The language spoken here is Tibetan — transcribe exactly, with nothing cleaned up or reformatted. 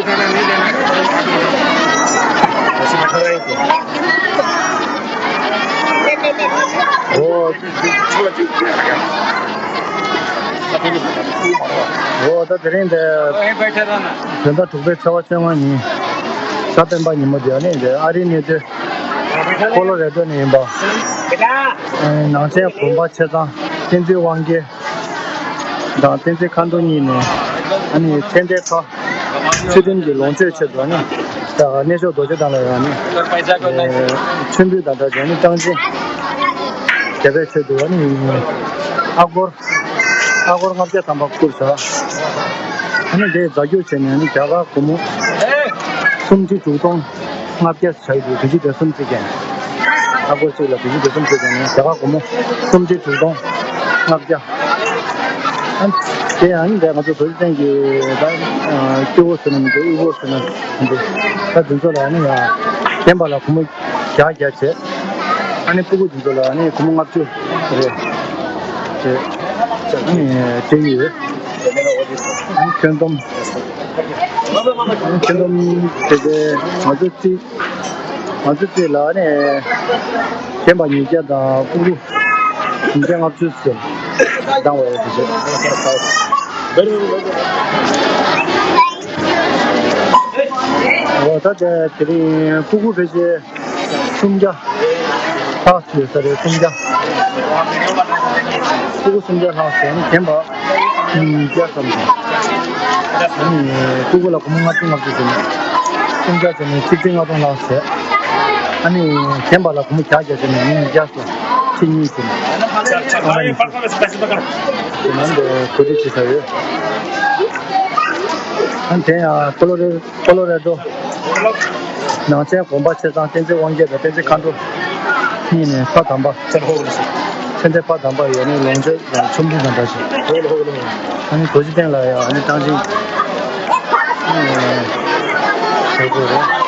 འོ། འོ། ད་དེ་རིང་དེ་བོད་ཟླ་དྲུག་པའི་ཚེས་པ་བཅོ་ལྔ་ཉིན་གཟའ་སྤེན་པ་ཉིན་མོ་དེ་ནི་དེ་ཨ་རིའི་གནས་སྡོད་ཀོ་ལོ་རེ་ཌོ་ནས་ཡིན་པ། ནང་ཆེན་དགོན་པ་ཆེ་ཚང་བསྟན་འཛིན་དབང་རྒྱལ་དང་བསྟན་འཛིན་མཁའ་འགྲོ་གཉིས་ནས་ཨ་ནི་མཚན་ལྡན་ཁ། ཚུལ་ཁྲིམས་ཀྱི་ལོངས་སྤྱོད་ཆེད་དུ་ནི་ད་གནས་མཆོག་རྡོ་རྗེ་གདན་ལ་ཡང་ནི་མཆོད་འབུལ་དང་སྦྲགས་ཀྱང་ནི་གྲངས་ཅན་རྒྱལ་པོའི་ཆེད་དུ་ནི་ཨ་སྒོར་ཨ་སྒོར་ལྔ་བརྒྱ་ཐམ་པ་བསྐུར་བྱ། ཨ་ནི་དེ་རྫ་རྒྱུད་བྱས་ནས་ནི་རྒྱ་གར་སྒོར་མོ་སུམ་ཁྲི་དྲུག་སྟོང་ལྔ་བརྒྱ་བྱ་ཡི་འདུག་དེ་ཅི་དེ་སུམ་ཁྲི་ཀན་ཨ་སྒོར་གཅིག་ལ་དེ་ཅི་དེ་སུམ་ཁྲི་ཀན་ནི་རྒྱ་གར་སྒོར་མོ་སུམ་ཁྲི་དྲུག་སྟོང་ལྔ་བརྒྱ། ཨ་དེ་ཡང་འདས་ང་ཚོ་རྡོ་རྗེ་གདན་གྱི་ད་སྐྱེ་བོ་ཟེར་ན་མི་འདུག་དབུལ་བོ་ཟེར་ན་མི་འདུག་ད་དེ་ཚོ་ལ་ནི་ཡང་རྒན་པ་ལ་སྒོར་མོ་བརྒྱ་བརྒྱ་བྱས། ཨ་ནི་སྤུ་གུ་དེ་ཚོ་ལ་ནི་སྒོར་མོ་ལྔ་བཅུ་རེ་བྱས། ཨ་ནི་སྤྲད་ཡོད། ཨ་ནི་ཁྱོན་བསྡོམས། ཨ་ནི་ཁྱོན་བསྡོམས་དེ་ཚོ་ང་ཚོ་རྩིས། ང་ཚོ་རྩིས་ལ་ནི་རྒན་པ་ཉིས་བརྒྱ་དང་སྤུ་གུ་ཉིས་བརྒྱ་ལྔ་བཅུ་ཙམ་བཏང་བ་ཡོད་དེ་ཚོ། འོ་ད་དེ་དེ་རིང་སྤུ་གུ་ཕལ་ཆེར་སུམ་བརྒྱ་ལྷག་ཙམ་ཡོད་ས་རེད། སུམ་བརྒྱ། སྤུ་གུ་སུམ་བརྒྱ་ལྷག་ཙམ། རྒན་པ་ཉིས་བརྒྱ་ཙམ་ཙམ། ཨ་ནི་སྤུ་གུ་ལ་སྒོར་མོ་ལྔ་བཅུ་ལྔ་བཅུ་ཙམ། སུམ་བརྒྱ་ཙམ་ནས་ཆིག་ཁྲི་ལྔ་སྟོང་ལྷག་ཙམ། ཨ་ནི་རྒན་པ་ལ་སྒོར་མོ་བརྒྱ་བརྒྱ་ཙམ་ནས་ཉིས་བརྒྱ་ཙམ། ཁྲི་གཉིས་ཙམ། ཨ་ནི་དེ་ནང་དུ་གོ་སྒྲིག་བྱེད་ས་ཡོད། ཨ་ནི་དེ་ཡང་ཀོ་ལོ་རེ་ཀོ་ལོ་རེ་ཌོ་ནང་ཆེན་དགོན་པ་ཆེ་ཚང་བསྟན་འཛིན་དབང་རྒྱལ་དང་བསྟན་འཛིན་མཁའ་འགྲོ་གཉིས་ནས་ཕ་དམ་པ། མཚན་ལྡན་ཕ་དམ་པ་ཡོད་ནི་ལོངས་སྤྱོད་དང་ཆོ་འཕྲུལ་དང་འདྲ་ཞིག་ཨ་ནི་རྡོ་རྗེ་གདན་ལ་ཡང་ཨ་ནི་གྲངས་ཅན་བྱེད་དགོས་རེད།